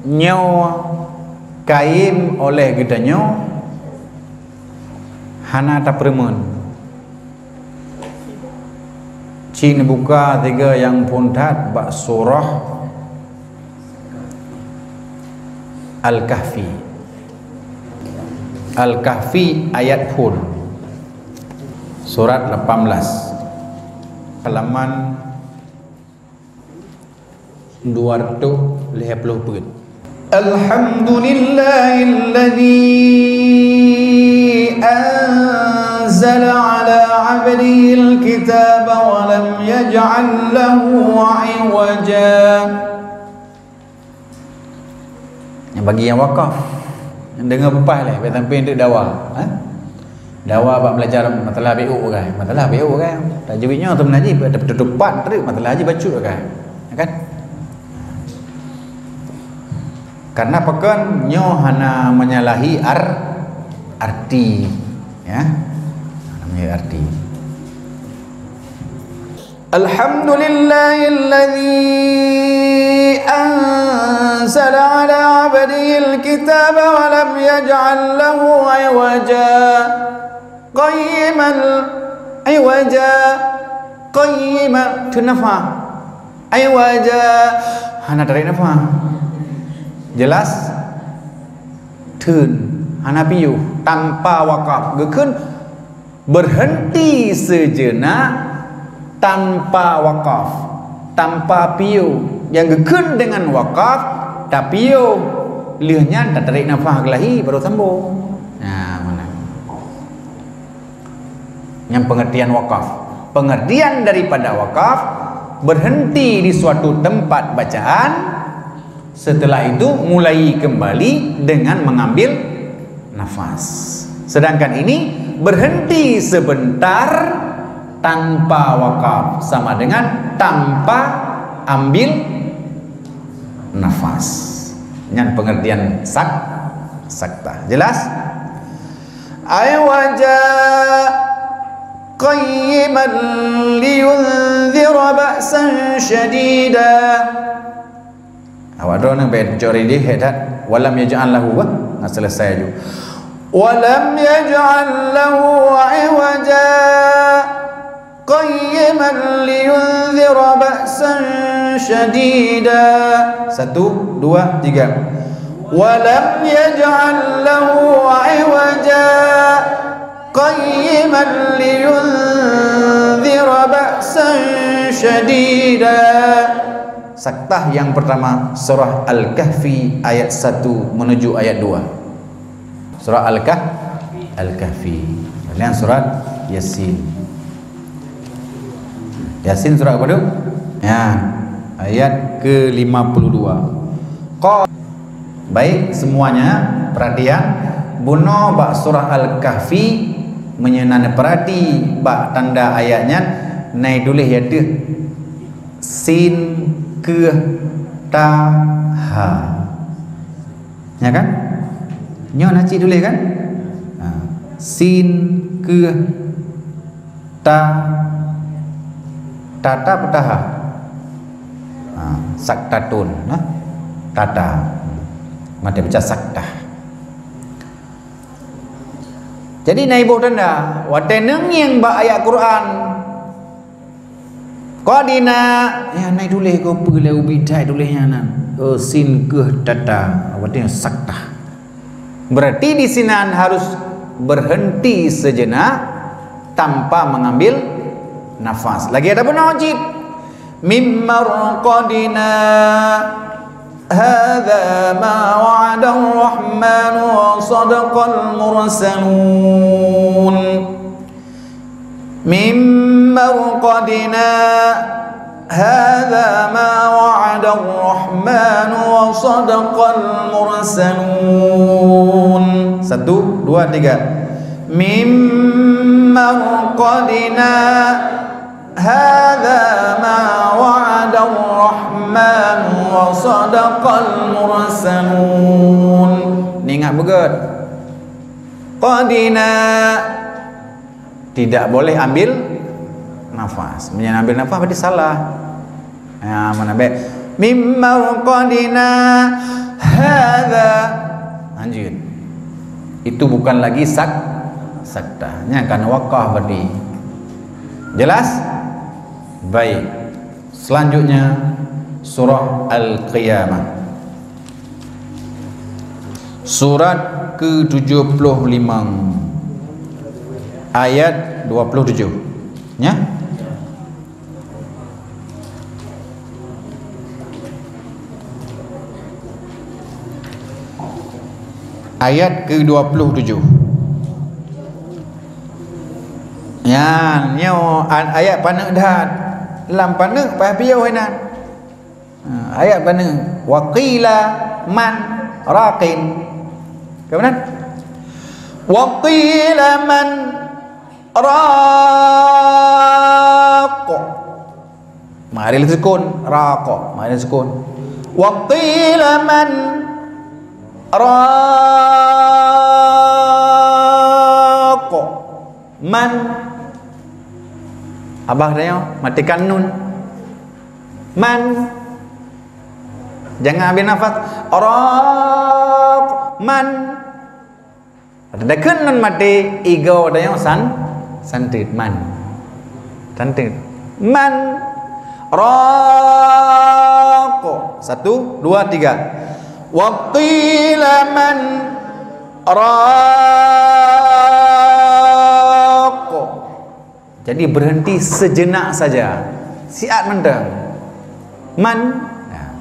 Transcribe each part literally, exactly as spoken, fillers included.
Nyoe kayém oleh geutanyoe hana tapeureumeun. Ci neubuka tiga nyang phon that bak surah Al-Kahfi. Al-Kahfi ayat phon. Surat lapan belas. Halaman dua ratus lima puluh peuet. Alhamdulillahilladzi anzala ala abdihil kitaba wa lam yaj'al lahu iwaja. Nyang bagi nyang wakaf. Nyang deungoe peupah lé, bèk sampoe deuek dawa, ha? Dawa bak belajar masalah B O kan. Masalah B O kan. Tajwid nyoe tu meunajih, tutup pat teuk masalah haji bacut kan. Ya kan? Karena pakon nyoe hana menyalahi ar-, arti, ya. Hana menyalahi arti. Alhamdulillahilladzi anzala ala abdihil kitaba wa lam yaj'al lahu iwaja. Qayyiman, iwaja, qayyiman, theun nafah. Iwaja, hana tarék nafah. Jelas? Theun, hana piôh, tanpa wakaf. Geukheun berhenti sejenak tanpa wakaf, tanpa piôh. Nyang geukheun deungon wakaf, tapiôh. Lheueh nyan tatarék nafah geulahi baru sambông. Nah, meunan. Nyang pengertian wakaf. Pengertian daripada wakaf, berhenti di suatu tempat bacaan, setelah itu mulai kembali dengan mengambil nafas. Sedangkan ini berhenti sebentar tanpa wakaf, sama dengan tanpa ambil nafas. Nyan pengertian sak-, saktah. Jelas? Iwaja qayyiman liyunzira ba'san syadida. Awak droeneuh bèk curi di head that. Walam yaj'al lahu, bah, nggak selesai ju. Walam yaj'al lahu iwaja. Qayyiman liyunzira ba'san syadida. Satu, dua, tiga. Walam yaj'al lahu iwaja. Qayyiman liyunzira ba'san syadida. Saktah yang pertama, surah Al-Kahfi ayat satu menuju ayat dua. Surah Al-Kah-, Al-Kahfi. Kemudian surat Yasin. Yasin surat apa tu? Ya, ayat ke lima puluh dua. Qa-, baik semuanya, perhatian. Bunoe bak surah Al-Kahfi, meunyoe na neupeurati bak tanda ayat nyan, na tuléh ya teuh. Sin, keuh, ta, ha. Ya kan? Nyoe na cit tuléh kan? Ha. Sin, keuh, ta, tata peue taha? Ha, saktatun, nah. Tata. Maté baca saktah. Jadi na iboh tanda, watèe neungieng bak ayat Quran, Qadina, ya, na tuléh keu peue lé ubit that tuléh nyan nan. Oh, sin keuh tata, berarti saktah. Berarti di sinan harus berhenti sejenak tanpa mengambil nafas. Lagi ada pun cit. Mim marqadina. Hadza ma wa'adar rahmanu wa sadaqal mursalun. Mim marqadina. Hadza ma wa'adar rahmanu wa sadaqal mursalun. Satu, dua, tiga. Mim marqadina. Hadza ma wa'adar rahmanu wa sadaqal mursalun. Ingat beugét. Qadina. Tidak boleh ambil nafas. Meunyoe ambil nafas berarti salah. Ya, mana baik. Mim marqadina hadza. Lanjut. Itu bukan lagi sak-, saktah. Nya kan waqaf berarti. Jelas? Baik. Selanjutnya, surah Al-Qiyamah. Surat ke tujuh puluh lima, ayat dua puluh tujuh. Ya? Ayat ke dua puluh tujuh. Nyan, nyoe a-, ayat paneuk that. Lam paneuk payah piôh inan. Ha, ayat paneuk. Wa qila man raqin. Ka meunan? Wa qila man raq. Mari sukun, raq. Mari sukun. Wa qila man raq. Man. Abah tanyoe matikan nun. Man. Jangan ambil nafas. Raq. Man. Teudeukheun nan maté, igoe tanyoe san-, santeut, man. Santeut. Man raq. Satu, dua, tiga. Wa qila man raq. Jadi berhenti sejenak saja. Siat mantong. Man. Ya.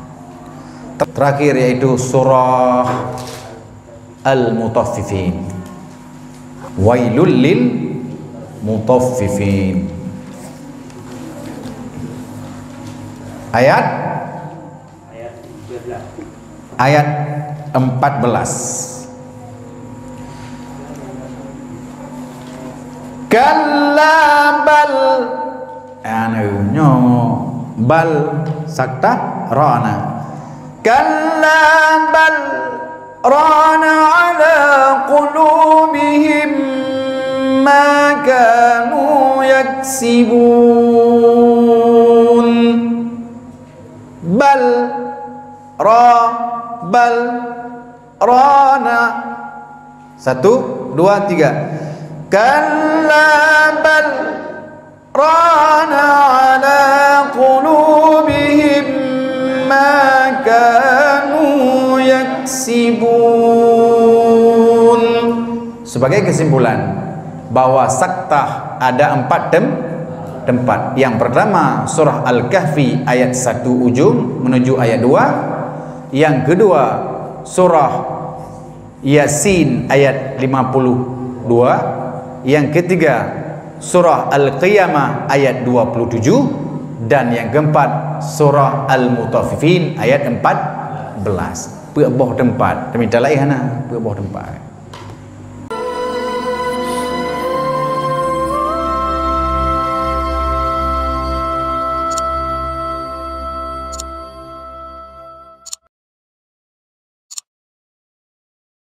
Terakhir yaitu surah Al-Mutaffifin. Wailul lil mutaffifin. Ayat? Ayat empat belas. Kalla bal. Anu, nyoe bal saktah rana. Kalla bal rana ala qulubihim ma kanu yaksibun. Bal ra, bal rana. Satu, dua, tiga. Kalla bal rana ala qulubihim ma kanu yaksibun. Sebagai kesimpulan, bahwa saktah ada empat tem-, tempat. Yang pertama, surah Al-Kahfi ayat satu ujung menuju ayat dua. Yang kedua, surah Yasin ayat lima puluh dua. Yang ketiga, surah Al-Qiyamah ayat dua puluh tujuh. Dan yang keempat, surah Al-Mutaffifin ayat empat belas. Peuet boh teumpat. Teumita laén hana, peuet boh teumpat.